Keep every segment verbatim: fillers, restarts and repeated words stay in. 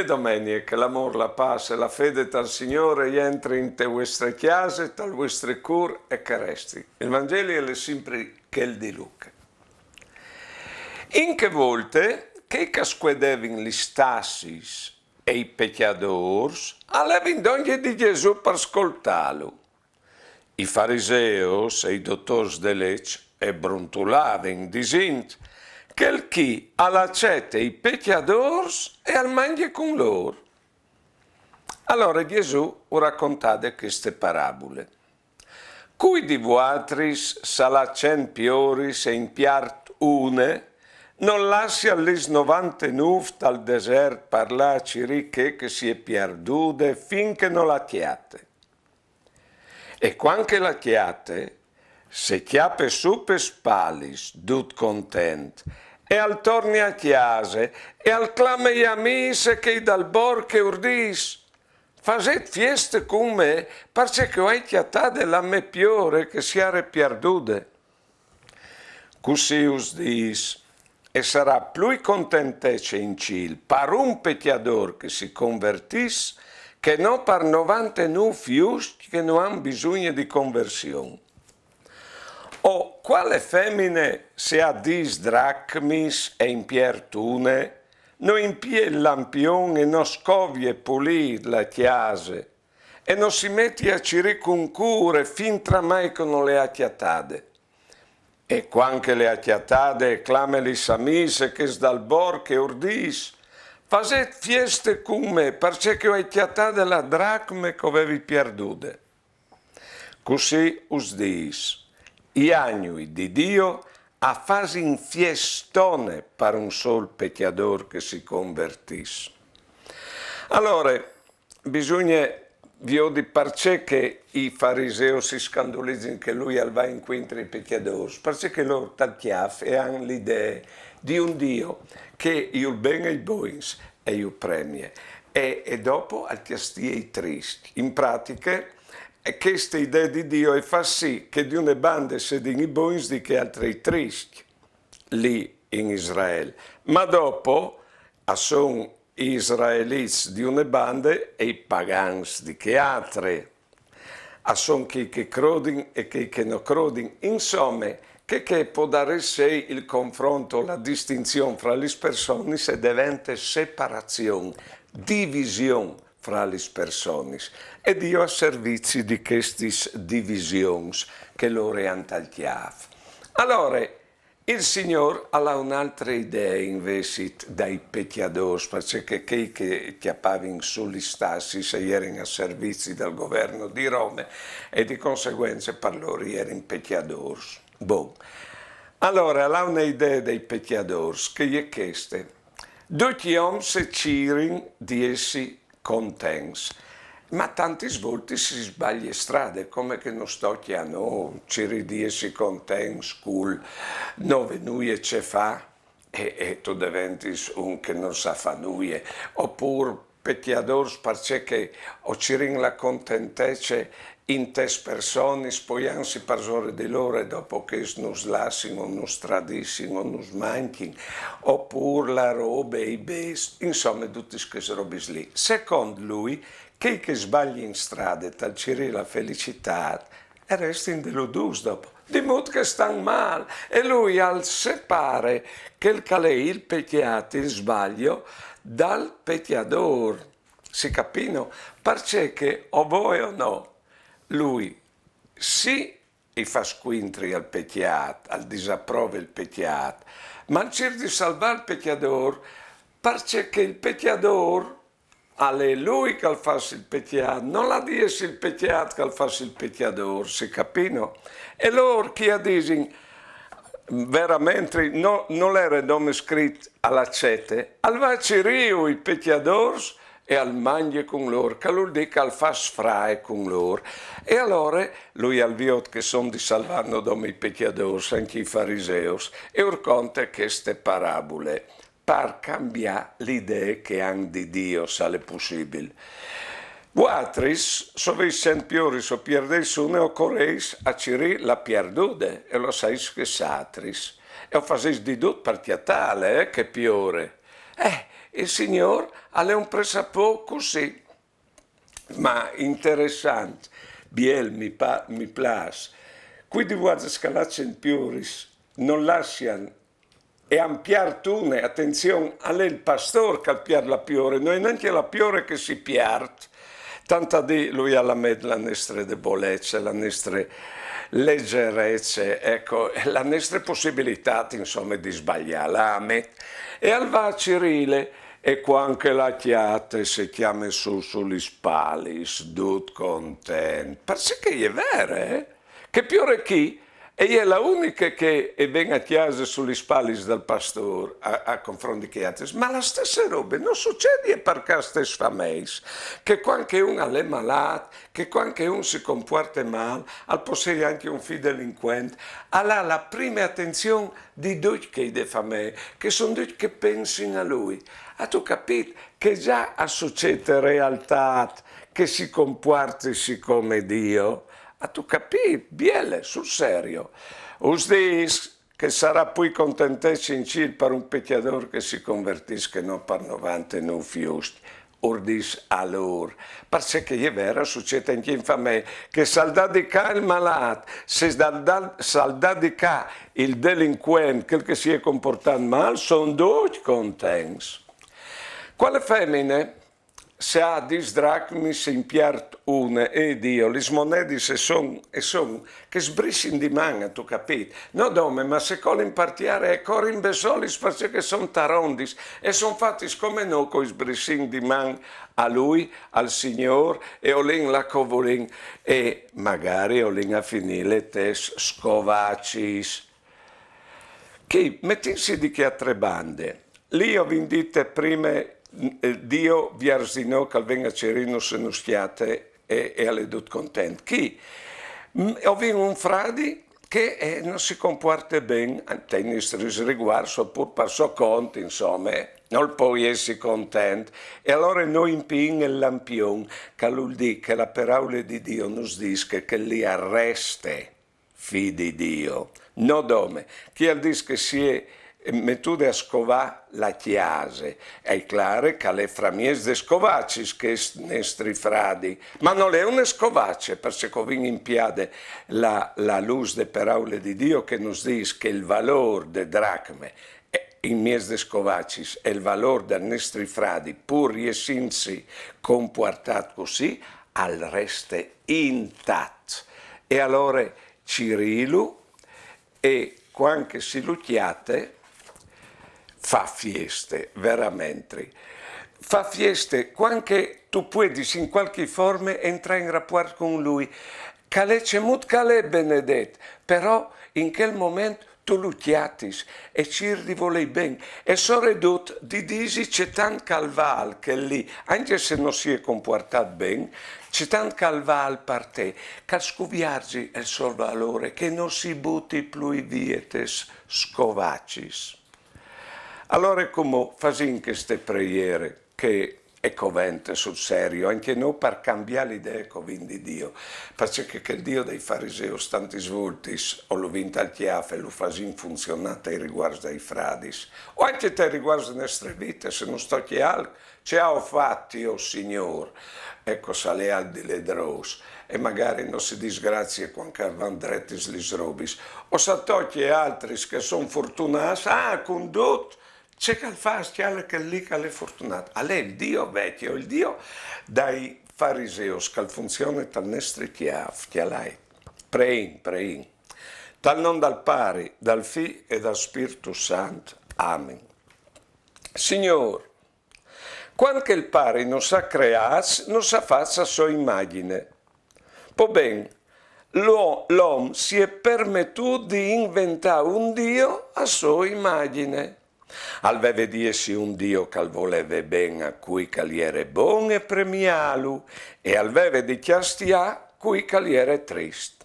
Domenie, che l'amôr, la pâs e la fede tal Signôr e jentri inte vuestre cjase, tal vuestri cûr e che e resti. Il Vangeli al è simpri chel di Luche. In chê volte, chei che a scuedevin lis tassis e i pecjadôrs a levin dongje di Gjesù par scoltâlu. I fariseus e i dotôrs de leç e brontulavin, disint: «Chel chi al acete i pecjadôrs e al mangje cun lôr.» Alore Gjesù us racontade cheste parabule. Cui di vuatris, se al à cent pioris e in piert une, nol lassial lis novantenûf tal desert par lâ a cirî chê che si è pierdude fin che no la cjate? E cuant che la cjate, se cjape sù pes spalis, dut content, e al torne a cjase, e al clame i amîs e chei dal borc e ur dîs: «Fasêt fieste cun me, parcè che o ai cjatade la mê piore che si jere pierdude.» Cussì us dîs, e sarà plui contentece in cîl par un pecjadôr che si convertìs, che no par novantenûf juscj che no àn bisugne di conversion. O cuale femine, se e à dîs dracmis e in piert une, no impie il lampion e no scovie e pulît la cjase, e no si meti a cirî cun cure fin tramai che no le à cjatade? E cuant che le à cjatade, e clame lis amîs e chês dal borc e ur dîs: «Fasêt fieste cun me, parcè che o ai cjatade la dracme che o vevi pierdude.» Cussì us dîs, i agnui di Diu a fasin fiestone par un sôl pecjadôr che si convertìs. Alore, bisugne viodi parcè che i fariseus si scandulizin che lui al va incuintri ai pecjadôrs, parcè che lôr tal cjâf e àn la idee di un Diu che jù ben ai bogns e jù premie, e, e dopo al cjastie i triscj. In pratiche, e cheste idee di Diu e fâs sì che di une bande a sedin i bogns, di chê altre i triscj, li in Israel. Ma dopo a son i israelits di une bande e i pagans di chê altre. A son chei che a crodin e chei che no crodin. Insome, chê che e podarès sei il confront, la distinzion fra lis personis e devente separazion, division fra lis personis. E Diu al è a servizi di chestis divisions che lôr a àn tal cjâf. Alore, il Signôr al à une altre idee invezit dai pecjadôrs, parcè che chei che a cjapavin sù lis tassis a jerin a servizi dal govern di Rome e di conseguence par lôr a jerin pecjadôrs. Bon. Alore, al à une idee dai pecjadôrs, che e je cheste. Ducj i oms a cirin di jessi contents. Ma tantis voltis si sbalie strade, come che nus tocje a nô cirî di jessi contents cul no vê nuie ce fâ, e, e tu deventis un che no sa fâ nuie. Opûr pecjadôrs parcè che o cirìn la contentece intes personis, poiantsi parsore di lôr, e dopo chês nus lassin o nus tradissin o nus manchin, opûr la robe, i bêçs, insome dutis chês robis li. Secont lui, chei che a sbaliin strade tal cirî la felicitât, a restin deludûts dopo. Di mût che a stan mâl, e lui al separe chel che al è il pecjât, il sbalio, dal pecjadôr. Si capìno? Parcè che, o voie o no, lui si i fâs scuintri al pecjât, al disaprove il pecjât, ma al cîr di salvâ il pecjadôr, parcè che il pecjadôr al è lui che al fâs il pecjât, nol à di jessi il pecjât che al fâs il pecjadôr, si capìno? E lôr chei a disin, veramentri, no, nol jere dome scrit al acete, al va a cirîju i pecjadôrs e al mangje cun lôr, che al vûl dî che al fâs frae cun lôr. E alore lui al viôt che a son di salvâ no dome i pecjadôrs, ancje i fariseus, e ur conte cheste parabule, par cambiâ la idee che a àn di Diu, se al è pussibil. Vuatris, se o vês cent pioris o pierdês une, o corês a cirî la pierdude, e lu saîs che chês altris. E o fasês di dut par cjatâle, eh, chê piore. Eh, Il Signôr al è un pressapôc cussì. Ma interessant, biel, mi, pa- mi plâs. Cui di vualtris che a lacen pioris, no lassian, e a 'nd piart une, atenzion, al è il pastôr che al piart la piore, no è nancje la piore che si piart. Tant a dî, lui al amet la nestre debolece, la nestre legerece, eco, la nestre pussibilitât, insome, di sbaliâ, la amet. E al va a cirîle, e cuant che la cjate se cjame sù su lis spalis, dut content. Parcè che e je vere, eh? Chê piore chi e je la uniche che e ven a cjase su lis spalis dal pastôr a, a confront di chei altris. Ma la stesse robe no sucedie par chestis fameis, che cuant che un al è malât, che cuant che un si compuarte mâl, al pues jessi ancje un fi delincuent, al à la prime atenzion di ducj chei de famee, che a son ducj che a pensin a lui. Âstu capît che za al sucêt in realtât che si compuarti sicome Diu? Âstu capît? Biele, sul serio. Us dîs che al sarà plui contentece in cîl par un pecjadôr che si convertìs che no par novantenûf juscj. Ur dîs a lôr, parcè che e je vere, al sucêt ancje in famee, che se al dà di ca il malât, se al dà, se al dà di ca il delincuent, chel che si è compuartât mâl, a son ducj contents. Cuale femine, se e à dîs dracmis e in piart une, e Diu, lis monedis e son, e son, che a sbrissin di man, âstu capît? No dome, ma se colin par tiere e corin bessolis parcè che a son tarondis, e a son fatis come nô, che o sbrissin di man a lui, al Signôr, e o lin là che o volìn, e magari o lin a finîle tes scovacis. Chi, metìnsi di chê altre bande, li o vin dite prime, eh, Diu viers di nô che al ven a cirînus e nus cjate e, e al è dut content. Chi, mm, o vin un fradi che, eh, no si compuarte ben, eh, tai nestris riguarts, o pûr par so cont, insome, nol pues jessi content. E alore nô o impiìn il lampion, che al vûl dî che la peraule di Diu nus dîs che chel li al reste fi di Diu. No dome, chi al dîs che si è metude a scovâ la cjase, e je clâr che al è framieç des scovacis chest nestri fradi, ma nol è une scovace, parcè che o vin impiade la, la lûs de peraule di Diu che nus dîs che il valôr de dracme, eh, in mieç des scovacis, e il valôr dal nestri fradi, pûr jessintsi compuartât cussì, al reste intat. E alore cirîlu, e cuant che si lu cjate, fâ fieste, veramentri. Fâ fieste cuant che tu puedis in cualchi forme jentrâ in rapuart cun lui, che al è cemût che al è benedet, però in chel moment tu lu cjatis e cîr di volêi ben, e soredut di dîsi ce tant che al vâl chel li, ancje se no si è compuartât ben, ce tant che al vâl par te, che al scuvierzi il so valôr, che no si buti plui vie tes scovacis. Alore cumò fasìn cheste preiere che e covente sul serio, ancje nô par cambiâ la idee che o vin di Diu, parcè che chel Diu dai fariseus tantis voltis o lu vin tal cjâf e lu fasìn funzionâ tai riguarts dai fradis, o ancje tai riguarts de nestre vite, se nus tocje alc, ce aio fat jo, Signôr? Eco, se al è alc di ledrôs, e magari no si dîs grazie cuant che a van dretis lis robis. O se al tocje altris che a son fortunâts, ah, cun dut, ce che al fâs, cjale chel li che al è fortunât. Al è il Diu vecjo, il Diu dai fariseus, che al funzione tal nestri cjâf, cjalait. Preìn, preìn. Tal non dal Pari, dal Fi e dal Spirtu Sant. Amen. Signôr, cuant che il Pari nus à creâts, nus à fats a sô imagjine. Po ben, l'o-, l'om si è permetût di inventâ un Diu a sô imagjine. Al veve di jessi un Diu che al voleve ben a cui che al jere bon e premiâlu, e al veve di cjastiâ cui che al jere trist.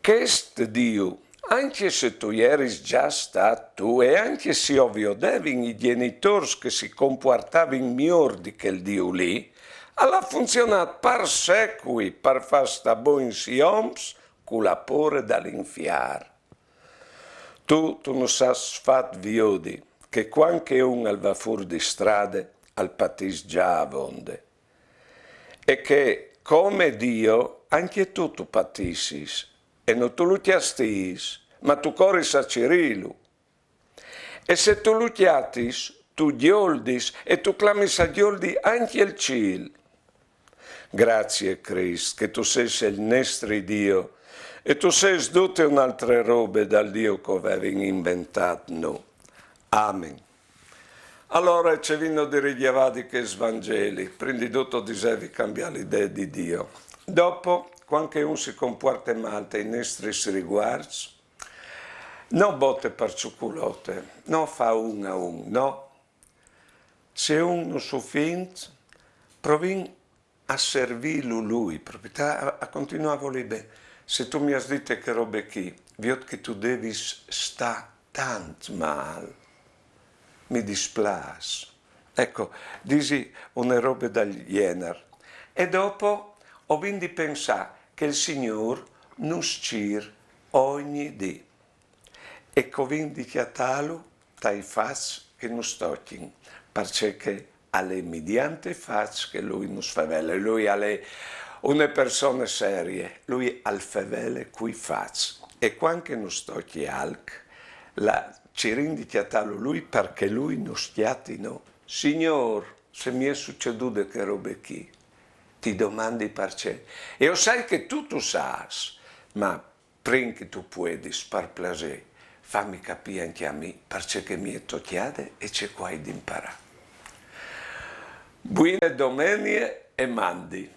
Chest Diu, ancje se tu jeris za stât tu e ancje se o viodevin i gjenitôrs che si compuartavin miôr di chel Diu li, al à funzionât par secui par fâ stâ bogns i oms cu la pôre dal infier. Tu, tu nus âs fat viodi che cuant che un al va fûr di strade, al patìs za avonde. E che, come Diu, ancje tu tu patissis, e no tu lu cjatìs, ma tu coris a cirîlu. E se tu lu cjatis, tu gjoldis, e tu clamis a gjoldi ancje il cîl. Graciis, Crist, che tu sês il nestri Diu, e tu sês dute une altre robe dal Diu che o vevin inventât nô. Amen. Alore, ce vino di rigjavâ di chest Vangeli? Prin di dut o disevi cambiâ la idee di Diu. Dopo, cuant che un si compuarte mâl tai nestris rivuarts, no bote par çu culote, no fâ un a un, no. Se un nus ofint, provìn a servîlu lui, propit a, a continuâ a volî ben. Se tu mi âs dite chê robe chi, viôt che tu devis stâ tant mâl, mi displâs. Eco, disi une robe dal gjenar. E dopo o vin di pensâ che il Signôr nus cîr ogni dì. E che o vin di cjatâlu tai fats che nus tocjin, parcè che al è midiant i fats che lui nus fevele. Lui al è une persone serie, lui al fevele cui fats. E cuant che nus tocje alc, la cirìn di cjatâlu lui, parcè lui nus cjati nô. Signôr, se mi è sucedude chê robe chi, ti domandi parcè. E o sai che tu tu sâs, ma prin che tu puedis, par plasê, fami capî ancje a mi parcè che mi è tocjade e ce che o ai di imparâ. Buine domenie e mandi.